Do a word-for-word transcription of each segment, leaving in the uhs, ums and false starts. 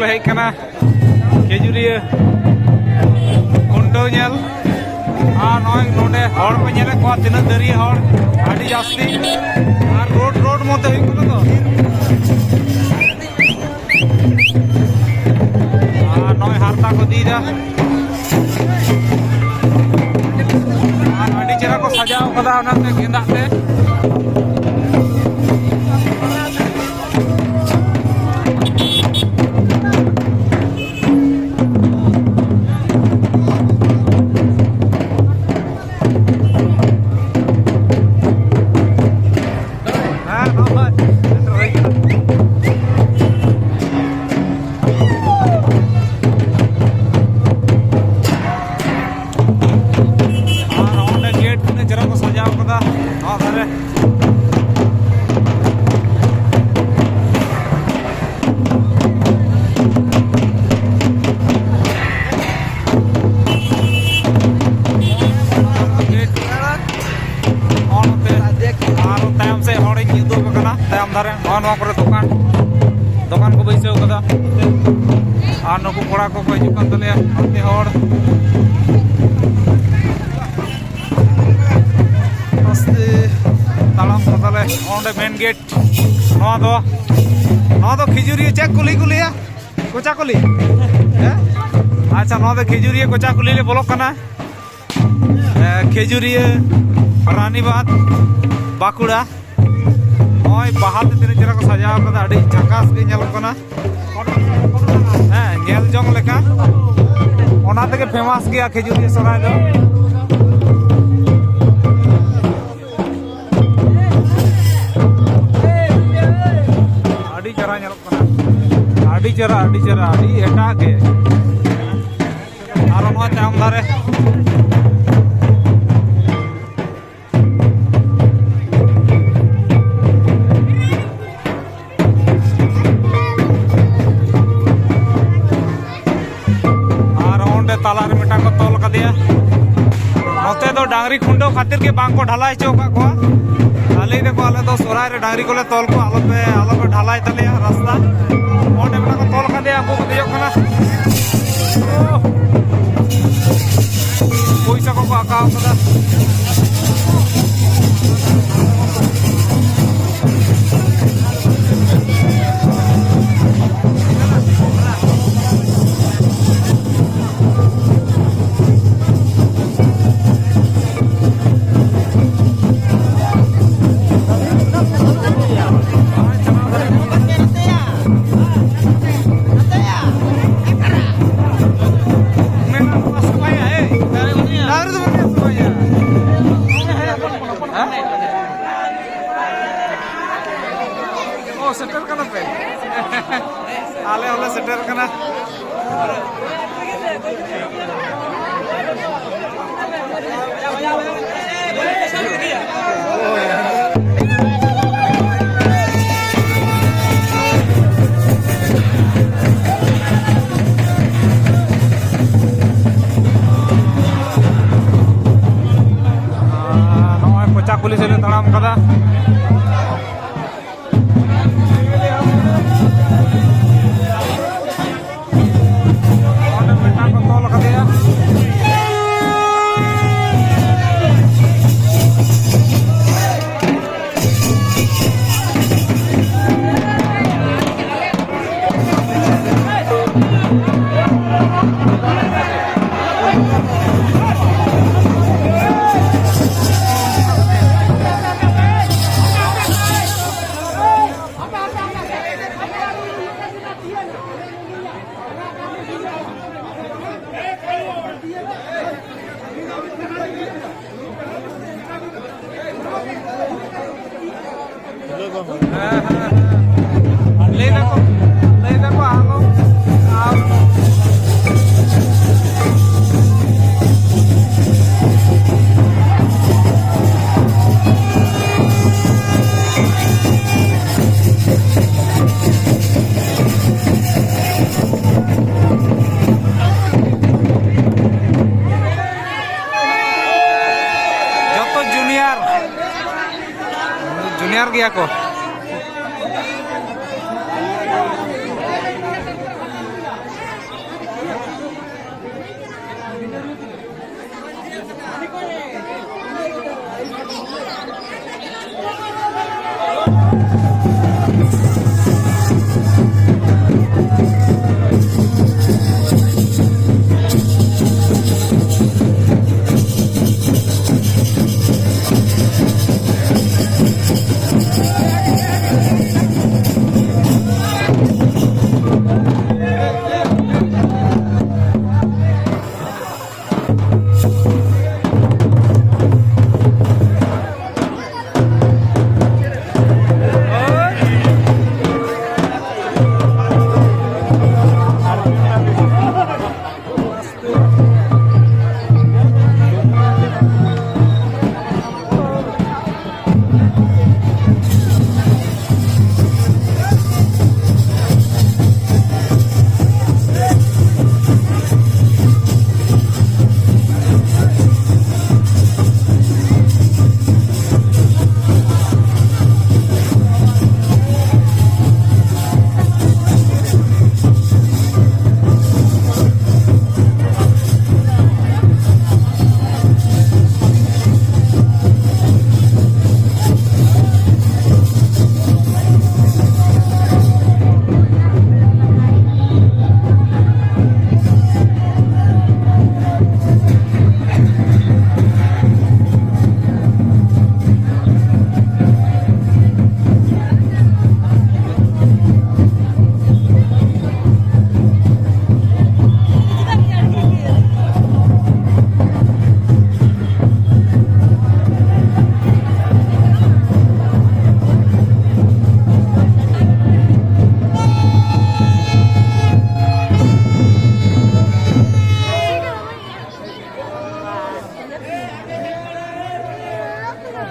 ᱞᱮ ᱦᱮᱡ ᱠᱟᱱᱟ ᱠᱷᱮᱡᱩᱨᱤᱭᱟᱹ ᱠᱷᱩᱱᱴᱟᱹᱣ ᱧᱮᱞ᱾ ᱟᱨ ᱱᱚᱜᱼᱚᱭ ᱱᱚᱰᱮ ᱦᱚᱲ ᱠᱚ ᱧᱮᱞᱮᱫ ᱠᱚᱣᱟ, ᱛᱤᱱᱟᱹᱜ ᱫᱟᱹᱨᱭᱟᱹ ᱦᱚᱲ, ᱟᱹᱰᱤ ᱡᱟᱹᱥᱛᱤ᱾ ᱟᱨ ᱨᱳᱰ, ᱨᱳᱰ ᱢᱚᱫᱽᱫᱷᱮ ᱦᱩᱭᱩᱜ ᱠᱟᱱᱟ ᱛᱚ᱾ ᱟᱨ ᱱᱚᱜᱼᱚᱭ ᱦᱟᱨᱛᱟ ᱠᱚ ᱤᱫᱤᱭᱮᱫᱟ᱾ ᱟᱨ ᱟᱹᱰᱤ ᱪᱮᱦᱨᱟ ᱠᱚ ᱥᱟᱡᱟᱣ ᱠᱟᱫᱟ ᱚᱱᱟᱛᱮ ᱜᱮᱸᱫᱟᱜ ᱛᱮ᱾ ᱦᱮᱸ, ᱱᱚᱜᱼᱚᱭ ᱥᱮᱴᱮᱨ ᱦᱩᱭ ᱠᱟᱱᱟ᱾ ᱟᱨ ᱚᱸᱰᱮ ᱜᱮᱴ ᱛᱤᱱᱟᱹᱜ ᱪᱮᱦᱨᱟ ᱠᱚ ᱥᱟᱡᱟᱣ ᱠᱟᱫᱟ ᱱᱚᱣᱟ ᱫᱷᱟᱨᱮ᱾ ᱜᱮᱴ ᱱᱚᱜᱼᱚ ᱱᱚᱛᱮ ᱟᱨᱚ ᱛᱟᱭᱚᱢ ᱥᱮᱫ ᱦᱚᱲᱤᱧ ᱩᱫᱩᱜ ᱟᱠᱚ ᱠᱟᱱᱟ, ᱛᱟᱭᱚᱢ ᱫᱷᱟᱨᱮ ᱱᱚᱜᱼᱚ ᱱᱚᱣᱟ ᱠᱚᱨᱮ ᱫᱚᱠᱟᱱ, ᱫᱚᱠᱟᱱ ᱠᱚ ᱵᱟᱹᱭᱥᱟᱹᱣ ᱠᱟᱫᱟ᱾ ᱟᱨ ᱱᱩᱠᱩ ᱠᱚᱲᱟ ᱠᱚᱠᱚ ᱦᱤᱡᱩᱜ ᱠᱟᱱ ᱛᱟᱞᱮᱭᱟ, ᱚᱱᱛᱮ ᱦᱚᱲ᱾ ᱟᱥᱛᱮ ᱛᱟᱲᱟᱢ ᱠᱟᱫᱟᱞᱮ᱾ ᱚᱸᱰᱮ ᱢᱮᱱ ᱜᱮᱴ᱾ ᱱᱚᱣᱟ ᱫᱚ, ᱱᱚᱣᱟ ᱫᱚ ᱠᱷᱤᱡᱩᱨᱤᱭᱟᱹ ᱪᱮᱫ ᱠᱩᱞᱦᱤ ᱠᱚ ᱞᱟᱹᱭᱟ? ᱠᱚᱪᱟ ᱠᱩᱞᱦᱤ? ᱦᱮᱸ? ᱟᱪᱪᱷᱟ, ᱱᱚᱣᱟ ᱫᱚ ᱠᱷᱤᱡᱩᱨᱤᱭᱟᱹ ᱠᱚᱪᱟ ᱠᱩᱞᱦᱤ ᱞᱮ ᱵᱚᱞᱚᱜ ᱠᱟᱱᱟ᱾ ᱮ, ᱠᱷᱤᱡᱩᱨᱤᱭᱟᱹ ᱨᱟᱱᱤᱵᱟᱸᱫᱷ, ᱵᱟᱸᱠᱩᱲᱟ᱾ ᱱᱚᱜᱼᱚᱭ ᱵᱟᱦᱟ ᱛᱮ ᱛᱤᱱᱟᱹᱜ ᱪᱮᱦᱨᱟ ᱠᱚ ᱥᱟᱡᱟᱣ ᱠᱟᱫᱟ, ᱟᱹᱰᱤ ᱡᱷᱟᱠᱟᱥ ᱜᱮ ᱧᱮᱞᱚᱜ ᱠᱟᱱᱟ᱾ ᱦᱮᱸ, ᱧᱮᱞ ᱡᱚᱝ ᱞᱮᱠᱟ᱾ ᱚᱱᱟ ᱛᱮᱜᱮ ᱯᱷᱮᱢᱟᱥ ᱜᱮᱭᱟ ᱠᱷᱤᱡᱩᱨᱤᱭᱟᱹ ᱥᱚᱦᱨᱟᱭ ᱫᱚ᱾ ᱟᱹᱰᱤ ᱪᱮᱦᱨᱟ ᱧᱮᱞᱚᱜ ᱠᱟᱱᱟ, ᱟᱹᱰᱤ ᱪᱮᱦᱨᱟ, ᱟᱹᱰᱤ ᱪᱮᱦᱨᱟ, ᱟᱹᱰᱤ ᱮᱴᱟᱜ ᱜᱮ᱾ ᱟᱨᱚ ᱱᱚᱣᱟ ᱛᱟᱭᱚᱢ ᱫᱷᱟᱨᱮ᱾ ᱟᱨ ᱚᱸᱰᱮ ᱛᱟᱞᱟᱨᱮ ᱢᱤᱫᱴᱟᱝ ᱠᱚ ᱛᱚᱞ ᱠᱟᱫᱮᱭᱟ᱾ ᱱᱚᱛᱮ ᱫᱚ ᱰᱟᱝᱨᱤ ᱠᱷᱩᱱᱴᱟᱹᱣ ᱠᱷᱟᱹᱛᱤᱨ ᱜᱮ ᱵᱟᱝ ᱠᱚ ᱰᱷᱟᱞᱟᱭ ᱦᱚᱪᱚ ᱟᱠᱟᱫ ᱠᱚᱣᱟ᱾ ᱞᱟᱹᱭ ᱫᱟᱠᱚ, ᱟᱞᱮ ᱫᱚ ᱥᱚᱦᱨᱟᱭ ᱨᱮ ᱰᱟᱝᱨᱤ ᱠᱚᱞᱮ ᱛᱚᱞ ᱠᱚᱣᱟ, ᱟᱞᱚᱯᱮ, ᱟᱞᱚᱯᱮ ᱰᱷᱟᱞᱟᱭ ᱛᱟᱞᱮᱭᱟ ᱨᱟᱥᱛᱟ᱾ ᱚᱸᱰᱮ ᱢᱮᱱᱟᱜ ᱠᱚ ᱛᱚᱞ ᱠᱟᱫᱮᱭᱟ, ᱩᱱᱠᱩ ᱠᱚ ᱫᱮᱡᱚᱜ ᱠᱟᱱᱟ᱾ ᱳᱦ! ᱯᱚᱭᱥᱟ ᱠᱚᱠᱚ ᱟᱸᱠᱟᱣ ᱠᱟᱫᱟ᱾ ᱚ, ᱥᱮᱴᱮᱨ ᱠᱟᱱᱟ ᱯᱮ? ᱟᱞᱮ ᱦᱚᱸᱞᱮ ᱥᱮᱴᱮᱨ ᱠᱟᱱᱟ᱾ ᱟᱨ ᱱᱚᱜᱼᱚᱭ ᱯᱚᱪᱟ ᱠᱩᱞᱦᱤ ᱥᱮᱫ ᱞᱮ ᱛᱟᱲᱟᱢ ᱠᱟᱫᱟ᱾ ᱚᱸᱰᱮ ᱢᱤᱫᱴᱟᱝ ᱠᱚ ᱛᱚᱞ ᱠᱟᱫᱮᱭᱟ᱾ ᱦᱮᱸ, ᱦᱮᱸ, ᱦᱮᱸ᱾ ᱞᱟᱹᱭ ᱫᱟᱠᱚ, ᱞᱟᱹᱭ ᱫᱟᱠᱚ ᱟᱞᱚ, ᱟᱞᱚ᱾ ᱡᱚᱛᱚ ᱡᱩᱱᱤᱭᱟᱨ ᱠᱚ᱾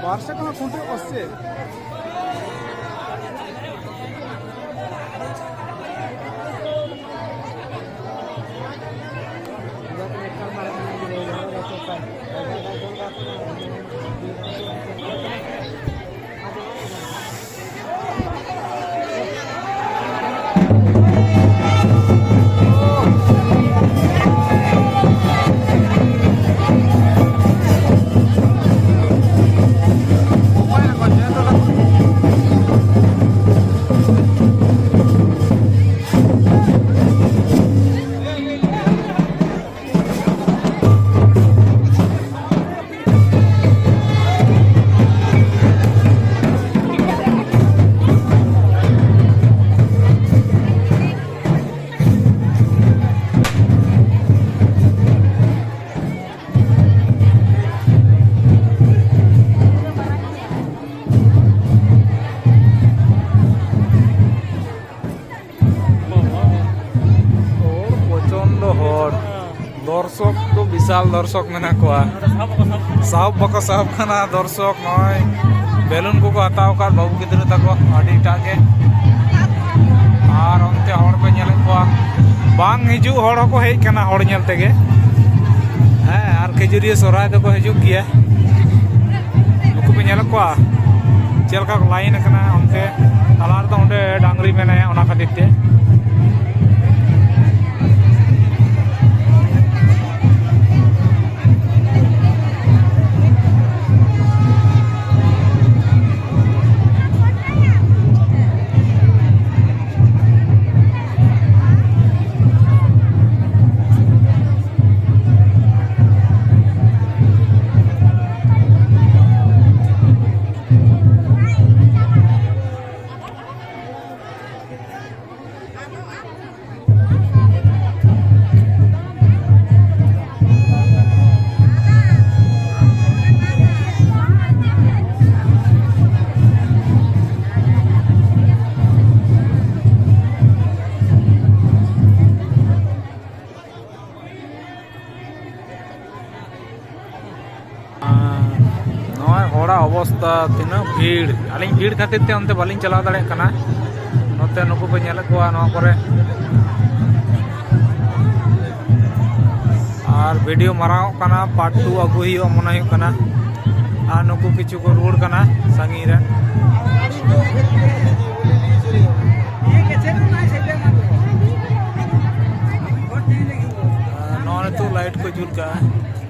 ᱵᱟᱨ ᱥᱮᱫ ᱠᱷᱚᱱᱟᱜ ᱠᱷᱩᱱᱴᱟᱹᱣ ᱠᱚ ᱥᱮ ᱪᱮᱫ? ᱫᱚ ᱵᱤᱥᱟᱞ ᱫᱚᱨᱥᱚᱠ ᱢᱮᱱᱟᱜ ᱠᱚᱣᱟ᱾ ᱥᱟᱦᱚᱵ ᱵᱟᱠᱚ ᱥᱟᱦᱚᱵ ᱠᱟᱱᱟ ᱫᱚᱨᱥᱚᱠ᱾ ᱱᱚᱜᱼᱚᱭ ᱵᱮᱞᱩᱱ ᱠᱚᱠᱚ ᱦᱟᱛᱟᱣ ᱟᱠᱟᱫ ᱵᱟᱹᱵᱩ ᱜᱤᱫᱽᱨᱟᱹ ᱛᱟᱠᱚ ᱟᱹᱰᱤᱴᱟᱜ ᱜᱮ᱾ ᱟᱨ ᱚᱱᱛᱮ ᱦᱚᱲ ᱠᱚ ᱧᱮᱞᱮᱫ ᱠᱚᱣᱟ, ᱵᱟᱝ ᱦᱤᱡᱩᱜ ᱦᱚᱲ ᱦᱚᱸᱠᱚ ᱦᱮᱡ ᱠᱟᱱᱟ ᱦᱚᱲ ᱧᱮᱞ ᱛᱮᱜᱮ᱾ ᱦᱮᱸ, ᱟᱨ ᱠᱷᱟᱹᱡᱟᱹᱨᱤᱭᱟᱹ ᱥᱚᱨᱦᱟᱭ ᱫᱚᱠᱚ ᱦᱤᱡᱩᱜ ᱜᱮᱭᱟ᱾ ᱱᱩᱠᱩ ᱯᱮ ᱧᱮᱞᱮᱫ ᱠᱚᱣᱟ ᱪᱮᱫ ᱞᱮᱠᱟ ᱠᱚ ᱞᱟᱭᱤᱱ ᱟᱠᱟᱱᱟ ᱚᱱᱛᱮ ᱛᱟᱞᱟ ᱨᱮᱫᱚ, ᱚᱸᱰᱮ ᱰᱟᱝᱨᱤ ᱢᱮᱱᱟᱭᱟ, ᱚᱱᱟ ᱠᱷᱟᱹᱛᱤᱨ ᱛᱮ᱾ ᱱᱚᱜᱼᱚᱭ ᱦᱚᱲᱟᱜ ᱚᱵᱚᱥᱛᱟ, ᱛᱤᱱᱟᱹᱜ ᱵᱷᱤᱲ᱾ ᱟᱹᱞᱤᱧ ᱵᱷᱤᱲ ᱠᱷᱟᱹᱛᱤᱨ ᱛᱮ ᱚᱱᱛᱮ ᱵᱟᱹᱞᱤᱧ ᱪᱟᱞᱟᱣ ᱫᱟᱲᱮᱭᱟᱜ ᱠᱟᱱᱟ᱾ ᱱᱚᱛᱮ ᱱᱩᱠᱩ ᱯᱮ ᱧᱮᱞᱮᱫ ᱠᱚᱣᱟ ᱱᱚᱣᱟ ᱠᱚᱨᱮ᱾ ᱟᱨ ᱵᱷᱤᱰᱤᱭᱳ ᱢᱟᱨᱟᱝᱚᱜ ᱠᱟᱱᱟ, ᱯᱟᱨᱴ ᱴᱩ ᱟᱹᱜᱩ ᱦᱩᱭᱩᱜᱼᱟ ᱢᱚᱱᱮ ᱦᱩᱭᱩᱜ ᱠᱟᱱᱟ᱾ ᱟᱨ ᱱᱩᱠᱩ ᱠᱤᱪᱷᱩ ᱠᱚ ᱨᱩᱣᱟᱹᱲ ᱠᱟᱱᱟ ᱥᱟᱺᱜᱤᱧ ᱨᱮᱱ᱾ ᱟᱨ ᱱᱚᱜᱼᱚᱭ ᱱᱤᱛᱚᱜ ᱞᱟᱭᱤᱴ ᱠᱚ ᱡᱩᱞ ᱠᱟᱜᱼᱟ᱾